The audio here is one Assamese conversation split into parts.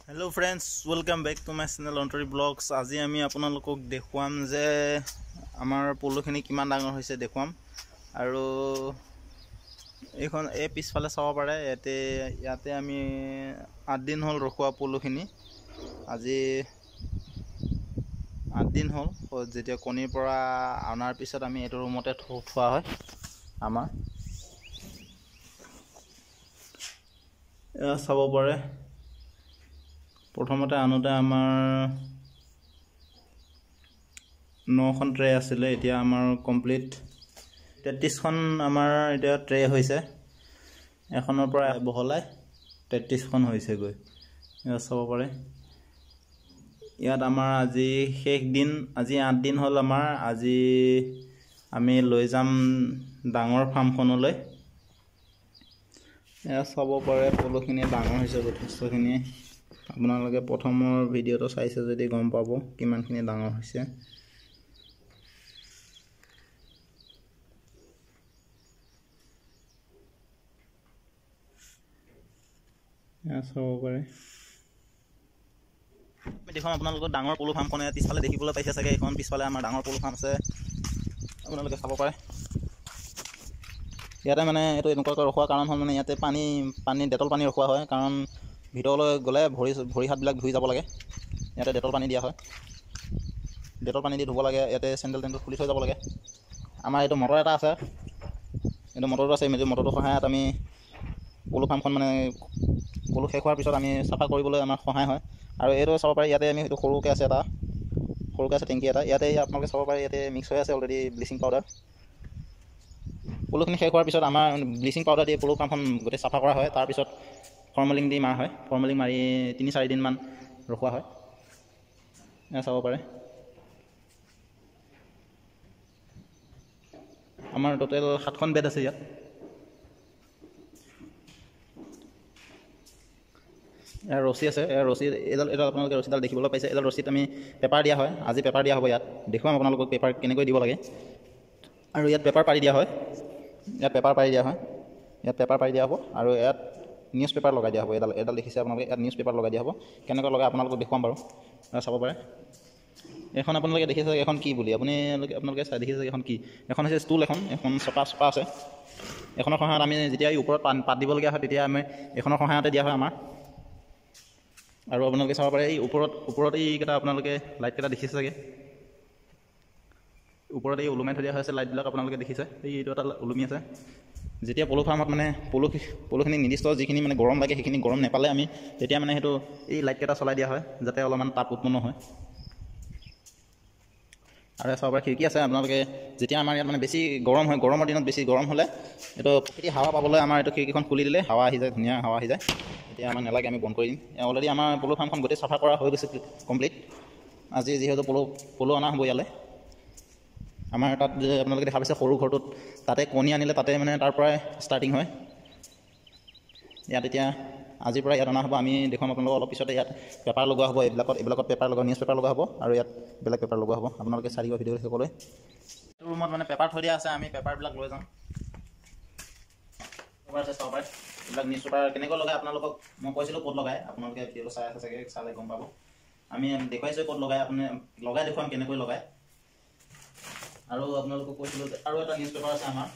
Hello friends, welcome back to my channel Antori blogs. আজি আমি আপোনালোকক দেখুৱাম যে আমাৰ পলুখিনি কিমান ডাঙৰ হৈছে দেখুৱাম। আৰু এইখন এই পিছফালে চাব পাৰে, ইয়াতে আমি 8 দিন হ'ল ৰখোৱা পলুখিনি। আজি 8 দিন হ'ল যেতিয়া কণীৰ পৰা অনাৰ পিছত আমি এইটো ৰুমতে থোৱা হয়। আমাৰ এয়া চাব পাৰে, প্ৰথমতে আনোতে আমাৰ 9খন ট্ৰে আছিলে, এতিয়া আমাৰ কমপ্লিট 33খন আমাৰ এতিয়া ট্ৰে হৈছে। এখনৰ পৰা বহলাই 33খন হৈছেগৈ। এয়া চাব পাৰে, ইয়াত আমাৰ আজি শেষ দিন, আজি 8 দিন হ'ল আমাৰ। আজি আমি লৈ যাম ডাঙৰ ফাৰ্মখনলৈ। এয়া চাব পাৰে, পলুখিনি ডাঙৰ হৈছে যথেষ্টখিনি। আপোনালোকে প্ৰথমৰ ভিডিঅ'টো চাইছে যদি গম পাব কিমানখিনি ডাঙৰ হৈছে। এয়া চাব পাৰে, আমি দেখুৱাম আপোনালোকৰ ডাঙৰ পলু ফাৰ্মখনে পিছফালে দেখিবলৈ পাইছে চাগে। এইখন পিছফালে আমাৰ ডাঙৰ পলু ফাৰ্ম আছে, আপোনালোকে চাব পাৰে। ইয়াতে মানে এইটো এনেকুৱাকৈ ৰখোৱাৰ কাৰণ হ'ল মানে ইয়াতে পানী পানী ডেটল পানী ৰখোৱা হয়, কাৰণ ভিতৰলৈ গ'লে ভৰি হাতবিলাক ধুই যাব লাগে। ইয়াতে ডেটল পানী দিয়া হয়, ডেটল পানী দি ধুব লাগে। ইয়াতে চেণ্ডেল টেণ্ডেল খুলি থৈ যাব লাগে। আমাৰ এইটো মটৰ এটা আছে, এইটো মটৰটো আছে, এইটো মটৰটোৰ সহায়ত আমি পলু ফাৰ্মখন মানে পলু শেষ হোৱাৰ পিছত আমি চাফা কৰিবলৈ আমাৰ সহায় হয়। আৰু এইটো চাব পাৰে, ইয়াতে আমি এইটো সৰুকৈ আছে, এটা সৰুকৈ আছে টেংকি এটা। ইয়াতে আপোনালোকে চাব পাৰে, ইয়াতে মিক্স হৈ আছে অলৰেডি ব্লিচিং পাউডাৰ। পলুখিনি শেষ হোৱাৰ পিছত আমাৰ ব্লিচিং পাউডাৰ দি পলু ফাৰ্মখন গোটেই চাফা কৰা হয়। তাৰপিছত ফৰ্মেলিং দি মাৰা হয়, ফৰ্মেলিং মাৰি 3-4 দিনমান ৰখোৱা হয়। এয়া চাব পাৰে, আমাৰ টোটেল 7খন বেড আছে ইয়াত। ইয়াৰ ৰছী আছে, ইয়াৰ ৰছী এডাল এডাল আপোনালোকে ৰছীডাল দেখিবলৈ পাইছে। এডাল ৰছীত আমি পেপাৰ দিয়া হয়, আজি পেপাৰ দিয়া হ'ব। ইয়াত দেখুৱাম আপোনালোকক পেপাৰ কেনেকৈ দিব লাগে। আৰু ইয়াত পেপাৰ পাৰি দিয়া হয়, ইয়াত পেপাৰ পাৰি দিয়া হয়, ইয়াত পেপাৰ পাৰি দিয়া হ'ব। আৰু ইয়াত নিউজ পেপাৰ লগাই দিয়া হ'ব। এডাল এডাল দেখিছে আপোনালোকে, ইয়াত নিউজ পেপাৰ লগাই দিয়া হ'ব। কেনেকৈ লগাই আপোনালোকক দেখুৱাম বাৰু, চাব পাৰে। এইখন আপোনালোকে দেখিছে এখন কি বুলি আপোনালোকে চাই দেখিছে এখন কি, এখন হৈছে ষ্টুল এখন, এখন চপা চপা আছে। এখনৰ সহায়ত আমি যেতিয়া এই ওপৰত পাত দিবলগীয়া হয় তেতিয়া আমি এইখনৰ সহায়তে দিয়া হয় আমাৰ। আৰু আপোনালোকে চাব পাৰে, এই ওপৰত এইকেইটা আপোনালোকে লাইটকেইটা দেখিছে চাগে, ওপৰত এই ওলোমাই থৈ দিয়া হৈছে লাইটবিলাক, আপোনালোকে দেখিছে। এইটো এটা ওলমি আছে। যেতিয়া পলু ফাৰ্মত মানে পলুখিনি নিৰ্দিষ্ট যিখিনি মানে গৰম লাগে সেইখিনি গৰম নেপালে আমি তেতিয়া মানে সেইটো এই লাইটকেইটা চলাই দিয়া হয়, যাতে অলপমান তাপ উৎপন্ন হয়। আৰু চাব পাৰে খিৰিকী আছে। আপোনালোকে যেতিয়া আমাৰ ইয়াত মানে বেছি গৰম হয়, গৰমৰ দিনত বেছি গৰম হ'লে এইটো প্ৰকৃতি হাৱা পাবলৈ আমাৰ এইটো খিৰিকীখন খুলি দিলে হাৱা আহি যায়, ধুনীয়া হাৱা আহি যায়। এতিয়া আমাৰ নালাগে, আমি বন্ধ কৰি দিম। অলৰেডি আমাৰ পলু ফাৰ্মখন গোটেই চাফা কৰা হৈ গৈছে কমপ্লিট। আজি যিহেতু পলু অনা হ'ব ইয়ালৈ। আমাৰ তাত যে আপোনালোকে দেখা পাইছে সৰু ঘৰটোত, তাতে কণী আনিলে তাতে মানে তাৰ পৰাই ষ্টাৰ্টিং হয়। ইয়াত এতিয়া আজিৰ পৰা ইয়াত অনা হ'ব। আমি দেখুৱাম আপোনালোকক অলপ পিছতে। ইয়াত পেপাৰ লগোৱা হ'ব, এইবিলাকত পেপাৰ লগোৱা, নিউজ পেপাৰ লগোৱা হ'ব। আৰু ইয়াত বেলেগ পেপাৰ লগোৱা হ'ব। আপোনালোকে চাই দিব ভিডিঅ' শেষলৈ। এইটো ৰুমত মানে পেপাৰ থৈ দিয়া আছে, আমি পেপাৰবিলাক লৈ যাম। পেপাৰ আছে, চাব পাৰে। এইবিলাক নিউজ পেপাৰ কেনেকৈ লগাই আপোনালোকক মই কৈছিলোঁ ক'ত লগাই, আপোনালোকে ভিডিঅ'টো চাই আছে চাগে, চালে গম পাব। আমি দেখুৱাইছোঁ ক'ত লগাই, আপুনি লগাই দেখুৱাম কেনেকৈ লগায়। আৰু আপোনালোকক কৈছিলোঁ যে আৰু এটা নিউজ পেপাৰ আছে আমাৰ,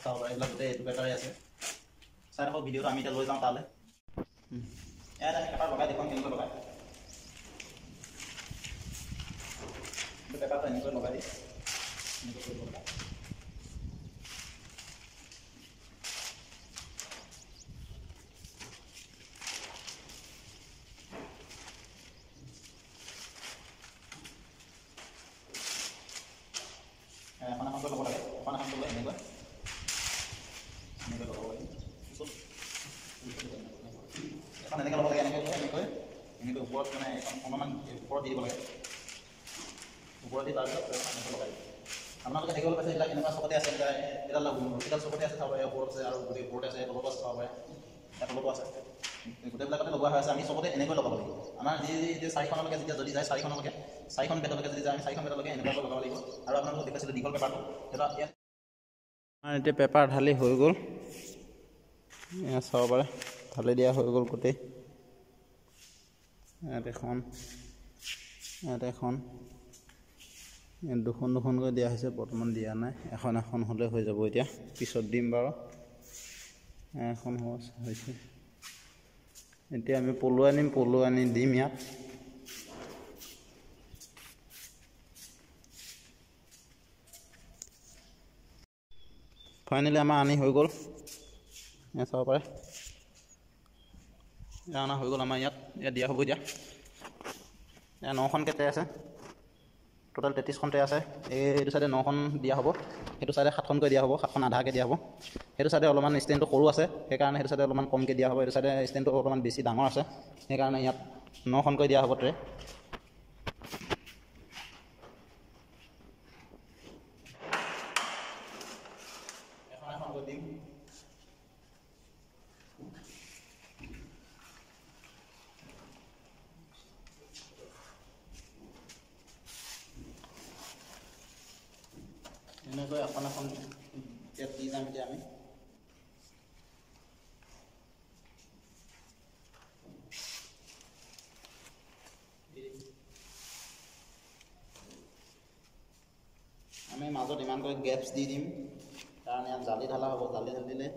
চাব পাৰে। এইবিলাক গোটেই এইটো পেপাৰে আছে, চাই থাকক ভিডিঅ'টো। আমি এতিয়া লৈ যাওঁ তালৈ। ইয়াত আমি পেপাৰ লগাই দেখুৱাম কেনেকৈ লগাই। পেপাৰটো এনেকৈ লগাই দি এনেকৈ কৰিব লাগে। এখন এখনকৈ ল'ব লাগে, এখন এখনকৈ লৈ এনেকৈ এনেকৈ লগাব লাগে। এখন এনেকৈ ল'ব লাগে, এনেকৈ এনেকৈ এনেকৈ ওপৰত মানে এখন অকণমান ওপৰত দি দিব লাগে, ওপৰত দি তাৰপিছত এনেকৈ লগাই দিব। আপোনালোকে দেখিবলৈ পাইছে এইবিলাক এনেকুৱা চবতে আছে, এডাল ৰছীডাল চবতে আছে, চাব পাৰে। ওপৰত আছে আৰু গোটেই ওপৰতে আছে, তলতো আছে, চাব পাৰে, ইয়াৰ তলতো আছে, গোটেইবিলাকতে লগোৱা হৈ আছে। আমি চবতে এনেকৈ লগাব লাগিব। আমাৰ যি 4খনলৈকে যেতিয়া যদি যায়, 4খনলৈকে, 4খন বেডলৈকে যদি যায়, আমি 4খন বেডলৈকে এনেকুৱাকৈ লগাব লাগিব। আৰু আপোনালোকক দেখুৱাইছিলোঁ দীঘল পেপাৰটো, সেইটো ইয়াত আমাৰ এতিয়া পেপাৰ ঢালি হৈ গ'ল। এয়া চাব পাৰে, ঢালি দিয়া হৈ গ'ল গোটেই। ইয়াত এখন, ইয়াত এখন, ইয়াত দুখন দুখনকৈ দিয়া হৈছে, বৰ্তমান দিয়া নাই। এখন এখন হ'লে হৈ যাব, এতিয়া পিছত দিম বাৰু। এখন হৈছে। এতিয়া আমি পলু আনিম, পলু আনি দিম ইয়াত। ফাইনেলি আমাৰ আনি হৈ গ'ল, এয়া চাব পাৰে। এয়া অনা হৈ গ'ল আমাৰ ইয়াত, ইয়াত দিয়া হ'ব এতিয়া। এয়া 9খনকৈ ট্ৰে আছে, টোটেল 33খন ট্ৰে আছে। এইটো চাইডে 9খন দিয়া হ'ব, সেইটো চাইডে 7খনকৈ দিয়া হ'ব, 7খন আধাকৈ দিয়া হ'ব। সেইটো চাইডে অলপমান ষ্টেণ্ডটো সৰু আছে, সেইকাৰণে সেইটো চাইডে অলপমান কমকৈ দিয়া হ'ব। এইটো চাইডে ষ্টেণ্ডটো অলপমান বেছি ডাঙৰ আছে, সেইকাৰণে ইয়াত 9খনকৈ দিয়া হ'ব ট্ৰে। এখন এখনকৈ দিম। এনেকৈ এখন এখন ইয়াত দি যাম এতিয়া আমি। আমি মাজত ইমানকৈ গেপছ দি দিম, কাৰণ ইয়াত জালি ঢালা হ'ব। জালি ঢালিলে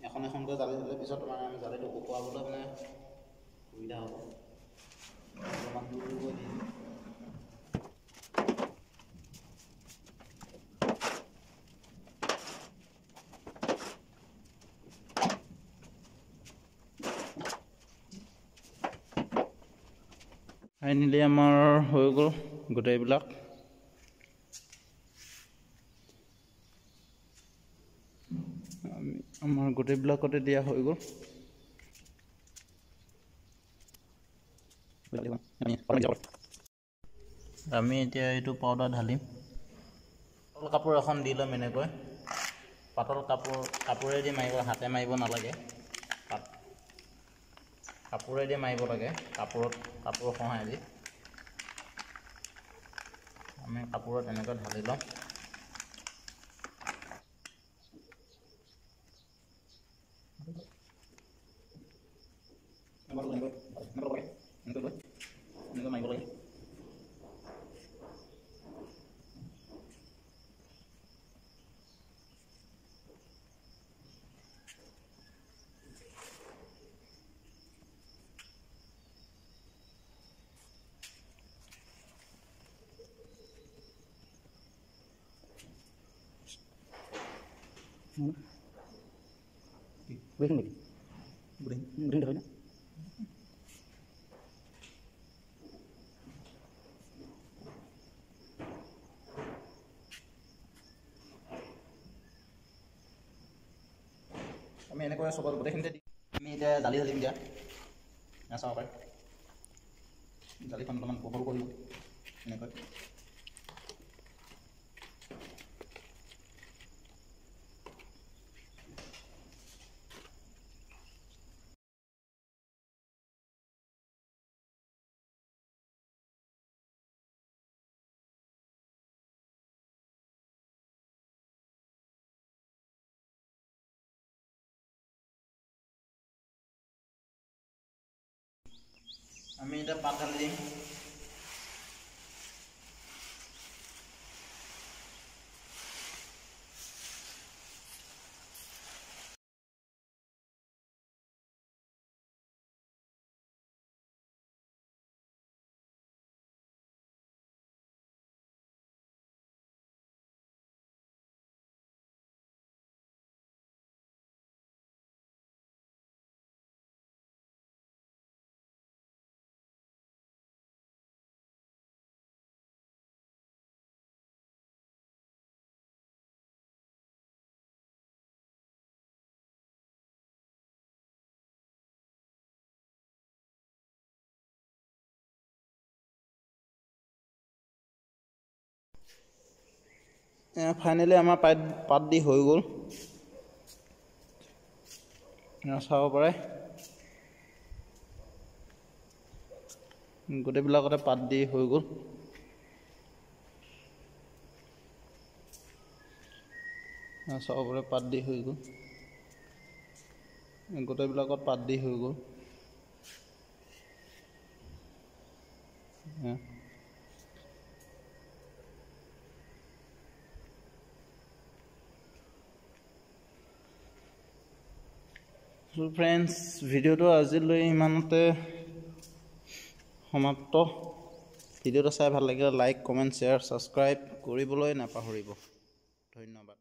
এখন এখনকৈ জালি ঢালিলে পিছত মানে আমি জালিটো শুকুৱাবলৈ মানে সুবিধা হ'ব। অলপমান দূৰ দূৰকৈ দি দিম। ফাইনেলি আমাৰ হৈ গ'ল গোটেইবিলাক। আমি আমাৰ গোটেইবিলাকতে দিয়া হৈ গ'ল। আমি এতিয়া এইটো পাউডাৰ ঢালিম। পাতল কাপোৰ এখন দি ল'ম এনেকৈ। পাতল কাপোৰেদি মাৰিব, হাতে মাৰিব নালাগে, কাপোৰেদি মাৰিব লাগে। কাপোৰৰ সহায়েদি আমি কাপোৰত এনেকৈ ঢালি ল'ম। এনেকৈ মাৰিব লাগে। গোটেইখিনি নেকি? গোটেইখিনি দেখুৱাই না? আমি এনেকৈ চবত গোটেইখিনিতে দি আমি এতিয়া জালি ঢালিম। এতিয়া এয়া চাব পাৰে, জালিখন অলপমান বহল কৰি লওঁ এনেকৈ। আমি এতিয়া পাত ঢালি দিম। ফাইনেলি আমাৰ পাত দি হৈ গ'ল। চাব পাৰে গোটেইবিলাকতে পাত দি হৈ গ'ল। চাব পাৰে পাত দি হৈ গ'ল, গোটেইবিলাকত পাত দি হৈ গ'ল। চ' ফ্ৰেণ্ডছ, ভিডিঅ'টো আজিলৈ ইমানতে সমাপ্ত। ভিডিঅ'টো চাই ভাল লাগিলে লাইক, কমেণ্ট, শ্বেয়াৰ, ছাবস্ক্ৰাইব কৰিবলৈ নাপাহৰিব। ধন্যবাদ।